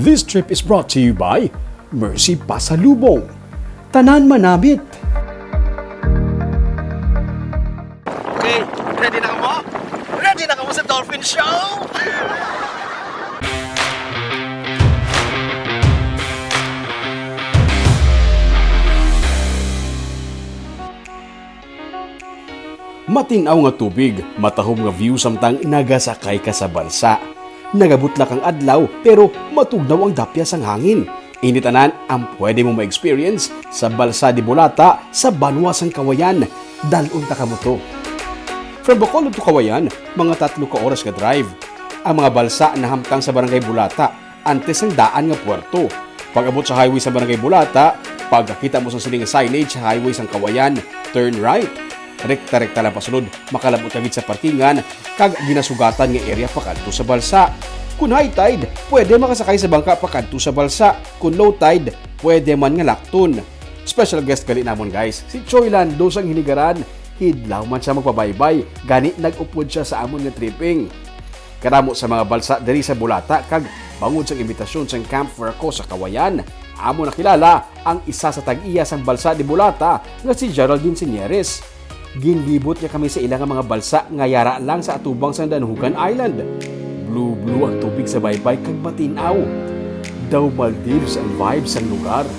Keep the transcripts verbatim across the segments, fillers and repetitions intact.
This trip is brought to you by Mercy Pasalubong. Tanan manamit. Okay, ready na kamo? Ready na kamo sa Dolphin Show? Matin-aw nga tubig, matahom nga view samtang nagasakay ka sa balsa. Nagabutlak ang adlaw, pero matugnaw ang dapya sang hangin. Ini tanan ang pwede mo ma-experience sa Balsa de Bulata sa banwa sang Kawayan. Dal-on ta kamo to. From Bacolod to Kawayan, mga tatlo ka oras nga drive. Ang mga balsa nahamtang sa Barangay Bulata, antes sang daan nga puerto. Pag-abot sa highway sa Barangay Bulata, pagkakita mo sang sining nga signage sa highway sang Kawayan, turn right. Rekta-rekta lang pasulod, makalab-ot ka gid sa parkingan kag ginasugatan nga area pakadto sa balsa. Kun high tide, pwede makasakay sa bangka pakadto sa balsa. Kun low tide, pwede man nga lakton. Special guest gali namon, guys, si Choi Lando sang Hinigaran. Hidlaw man siya magpabaybay, gani nag-upod siya sa amon nga tripping. Kadamo sa mga balsa diri sa Bulata kag bangod sang imbitasyon sang Camp Verco sa Kawayan, amo nakilala ang isa sa tag-iya sang Balsa de Bulata nga si Geraldine Sinieres. Ginlibot niya kami sa ila nga mga balsa nga yara lang sa atubang sang Danuhogan Island. Blue-blue ang tubig sa baybay kag matin-aw. Daw Maldives ang vibes sang lugar.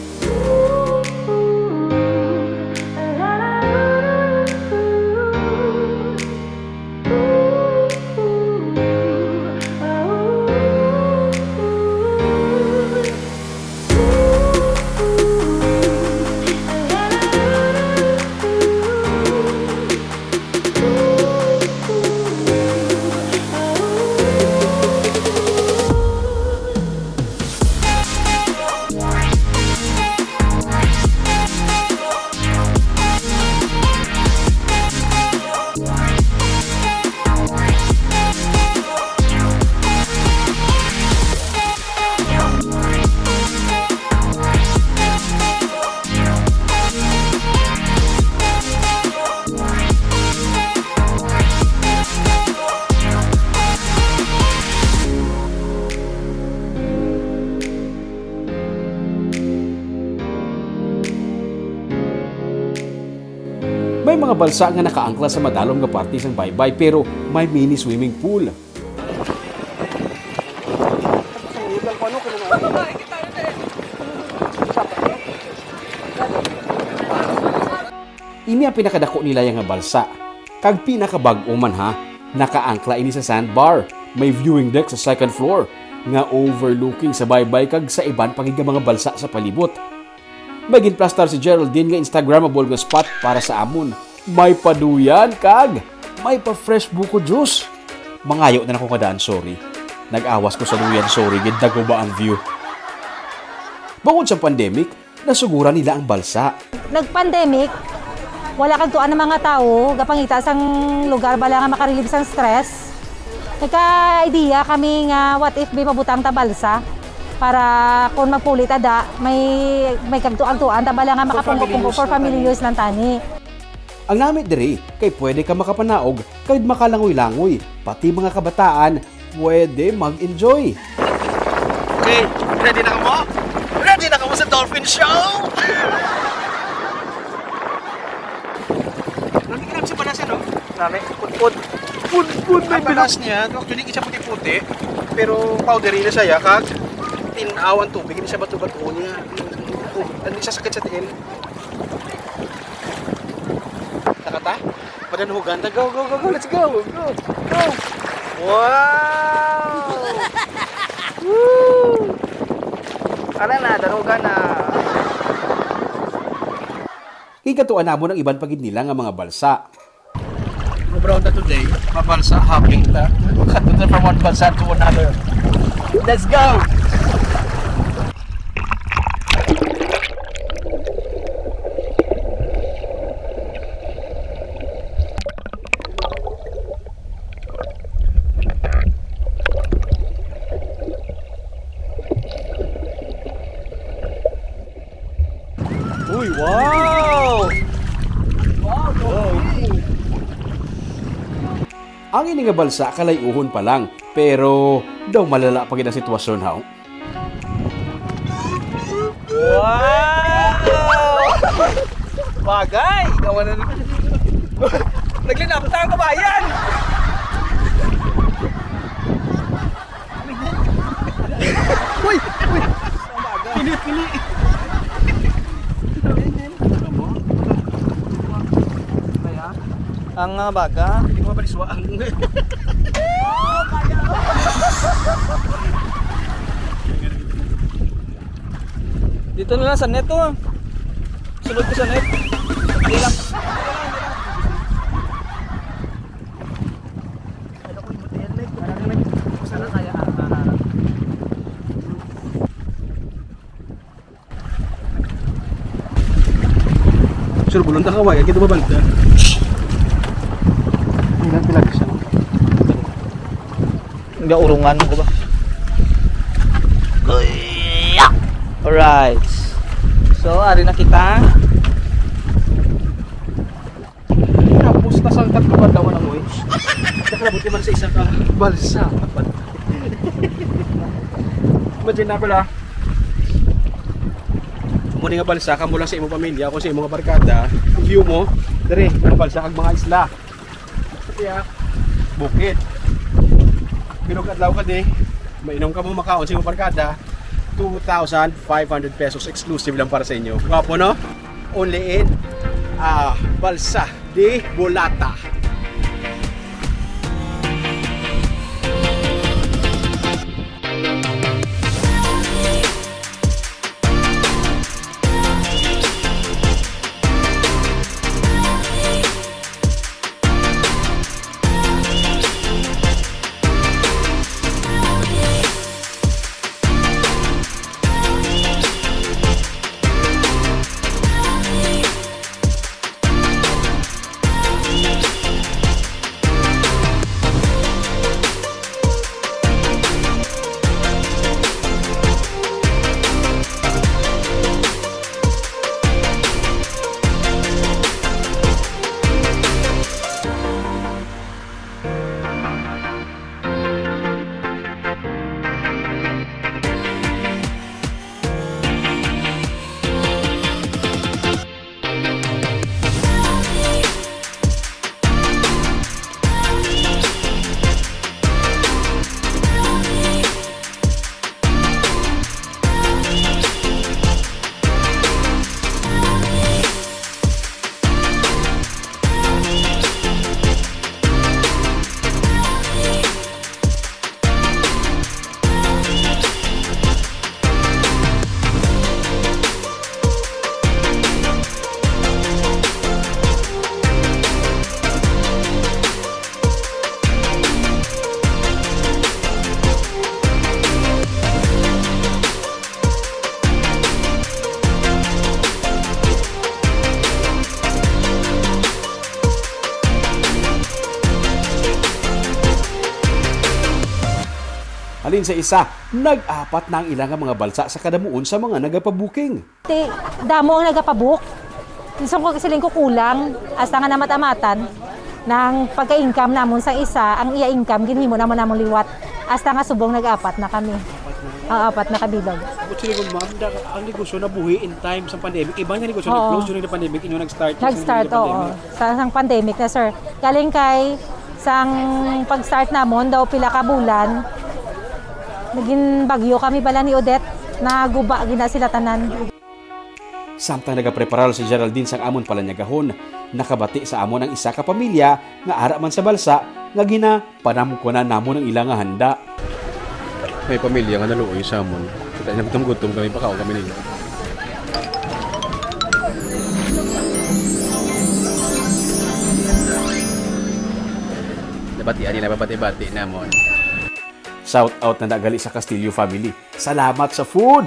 May mga balsa nga nakaangkla sa madalom nga parte sang baybay, pero may mini swimming pool. Ini ang pinakadako nila nga balsa, kag pinakabag-o man, ha. Nakaangkla ini sa sandbar. May viewing deck sa second floor nga overlooking sa baybay kag sa iban pa gid nga mga balsa sa palibot. May ginplastar si Geraldine nga Instagrammable nga spot para sa amon. May paduyan kag may pa fresh buko juice. Mangayo na lang ko nga daan, sorry. Nag-awas ko sa duyan, sorry, gid naguba ang view. Bangod sa pandemic, nasuguran nila ang balsa. Nag-pandemic, wala kagtuan ang mga tawo, gapangita sang lugar bala nga makarelieve sang stress. Nagka-idea kami nga what if may mabutang ta balsa para kung magpuli ta da, may, may kagtuan-tuan ta bala nga makapungko-pungko for family use lang tani. Ang namit diri kay pwede ka makapanaog kag makalangoy-langoy, pati mga kabataan pwede mag-enjoy. Okay, ready na kamo? Ready na kamo sa Dolphin Show? Nami kinam sa balas, no? Nami, putput. Putput na Ang balas niya, actually, isa puti-puti, pero powdery na siya, kag tin-aw ang tubig, hindi siya bato-bato niya. Oh, hindi siya sakit sa tiil. Nakata? Padanugan ta. Go, go, go, go. Let's go. Go. Go. Wow! Woo! Ano na, danugan na. Gikatuan namon ang iban pa gid nila nga mga balsa. Mobrown na today, mabalsa, hopping ta. Kadto ta from one balsa to another. Let's go! Uy, wow! Wow, wow. Ang ini nga balsa kalay-uhon pa lang, pero daw malala pa gid ang sitwasyon, haw. Wow! Bagay! Gawa na. Naglinapta ang kabayan! Uy! Uy! Pili, pili! Ang, ah, baga. Hindi ko mapaliswa ang Dito na lang sa net, oh. Sunod ko sa net. Hindi lang. Sana kaya, ah, ah, ah. Sir, bulong ta kaway, kita ba balda? Pila, pila siya. Gaurungan ko ba? Alright. So, ari na kita. Tapos, nasangkat ko ba daw ang uwi? Nakalabot naman sa isa ka balsa. Imagine na ko la. Muna nga balsa, kamo lang sa imong pamilya, kung sa imong barkada, ang view mo, diri, ang balsa, ang mga isla. Kaya, bukid. Pero kadlaw ka di, mainom ka mo makaon sa imong barkada, two thousand five hundred pesos exclusive lang para sa inyo. Gwapo, no? Only in, ah, Balsa de Bolata. Halin sa isa, nag-apat na ang ila nga mga balsa sa kadamuon sa mga nagapabuking. Ti, damo ang nagapabook. Isang ko siling ko kulang, hasta nga namat-amatan, nang pagka-income namon sa isa, ang iya income, ginhimo namon namon liwat. Hasta nga subong nag-apat na kami. Oo, apat na kabilog. But sige, ma'am, da-, ang negosyo nabuhi in time sa pandemic. Iban nga negosyo Oo. nag-close during the pandemic, inyo nag-start Nag-start, during the oo. pandemic. Sa, sang pandemic na, sir. Galing kay, sang pag-start namon, daw pila ka bulan, naging bagyo kami bala ni Odette, naguba gina sila tanan. Samtang nagapreparar si Geraldine sang amon palanyagahon, nakabati sa amon ang isa ka pamilya nga ara man sa balsa nga ginapanamkunan namon ang ila nga handa. May pamilya nga naluoy sa amon. Kita na gutom-gutom kami, pakaon kami nila. Nabatian nila, babati-bati namon. Shout out na nagali sa Castillo family. Salamat sa food!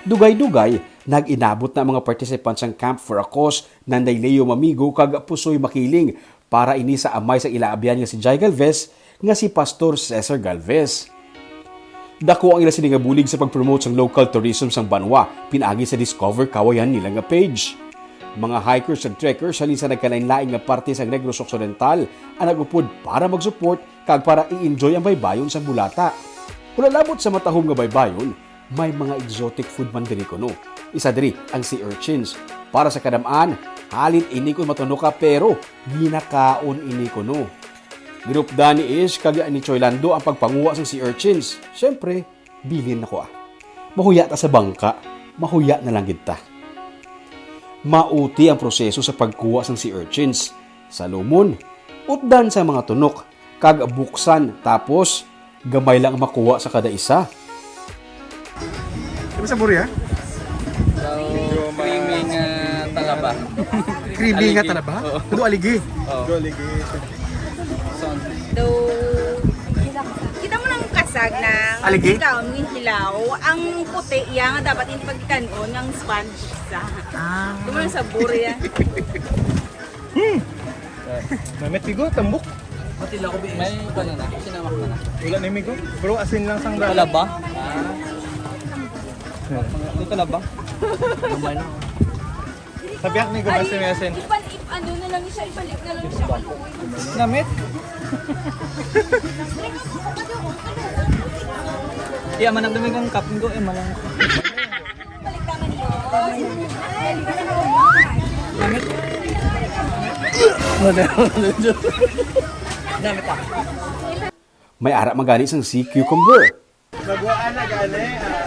Dugay-dugay, nag-inabot na ang mga participants sang Camp for a Cause, Nanday Leo Mamigo kag Pusoy Makiling, para ini sa amay sa ila abyan nga si Jai Galvez nga si Pastor Cesar Galvez. Dako ang ila sini nga bulig sa pag-promote sang local tourism sang banwa pinaagi sa Discover Kawayan nila nga page. Mga hikers and trekkers halin sa nagkalain-lain nga parte sang Negros Occidental ang nag-upod para mag-support kag para i-enjoy ang baybayon sang Bulata. Wala labot sa matahom nga baybayon, May mga exotic food man diri kuno. Isa diri ang sea urchins. Para sa kadam-an, halin ini kon matunok ka, pero ginakaon ini kuno. Ginupdan ni Ish kag ni Choy Lando ang pagpanguha sang sea urchins. Siyempre, bilin na ko, ah. Mahuya ta sa bangka, mahuya na lang gid ta. Mauti ang proseso sa pagkuha sang sea urchins. Salomon, utdan sa mga tunok, kag buksan, tapos gamay lang ang makuha sa kada isa. Ano sabor ya? So, creamy nga talaba. Creamy nga Aligi. Talaba? Oo. Ano, aligi? Oo. Aligi. Son. So, kita mo ng kasag na Aligi? Ikaw, ni hilaw. Ang puti, iya nga dapat hindi pagkanon, ang sponge sa. Ah. Ito mo ng sabor ya. Hmm. Namit, Tigo, tambok. May ano na, sinamak na na. Wala ni Migo. Bro, asin lang sang Wala dala. Ba? Ito na ba? Sabihan ni Gabas ni Asin. Ipan, ip-, ano na lang siya, ibalik na lang siya. Namit? Iya, manang dumi kong cup, Migo, eh, manang. May ara man gani sang sea cucumber. Naguhaan na gani, ah.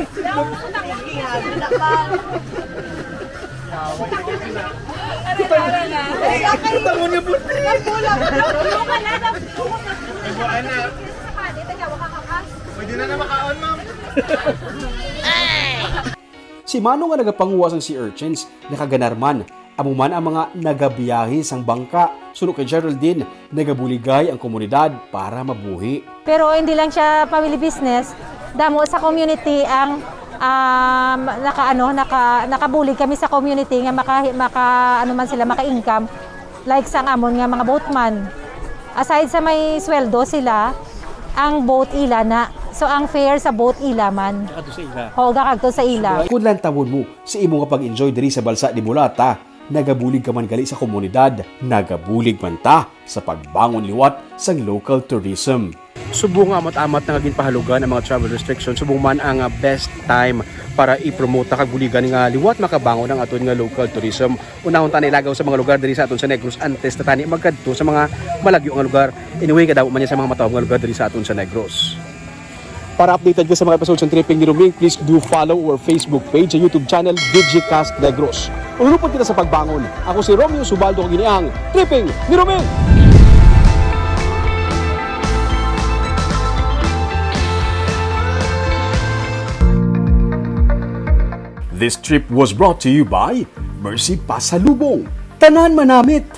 Kita mo niya, puti. Naguhaan na. Pwede na na makaon, ma'am. Si Mano nga nagapanguha sang sea urchins, nakaganar man. Amo man ang mga nagabiyahe sang bangka. Suno kay Geraldine, nagabuligay ang komunidad para mabuhi. Pero hindi lang siya family business. Damo sa community ang, um, naka-, ano, naka-, nakabulig kami sa community nga maka-, maka-, ano man sila, maka-income. Like sang amon nga mga boatman. Aside sa may sweldo sila, ang boat ila na. So, ang fare sa boat ila man. Kakadto sa ila. Oo, kakadto sa ila. Kung lantawon mo sa imo nga pag-enjoy diri sa Balsa de Bulata, nagabulig ka man gali sa komunidad, nagabulig man ta sa pagbangon liwat sang local tourism. Subong nga amat-amat na nga ginpahalugan ang mga travel restrictions, subong man ang, ah, best time para i-promote ta kag buligan nga liwat makabangon ang aton nga local tourism. Unahon ta na ilagaw sa mga lugar diri sa aton sa Negros antes ta tani magkadto sa mga malagyo nga lugar. Anyway, kadamo man niya sa mga matawag nga lugar diri sa aton sa Negros. Para updated ka sa mga episode sa Tripping ni Roming, please do follow our Facebook page and YouTube channel, Digicast Negros. Ululupod kita sa pagbangon. Ako si Romeo Subaldo, kag ini ang Tripping ni Roming! This trip was brought to you by Mercy Pasalubong. Tanan manamit!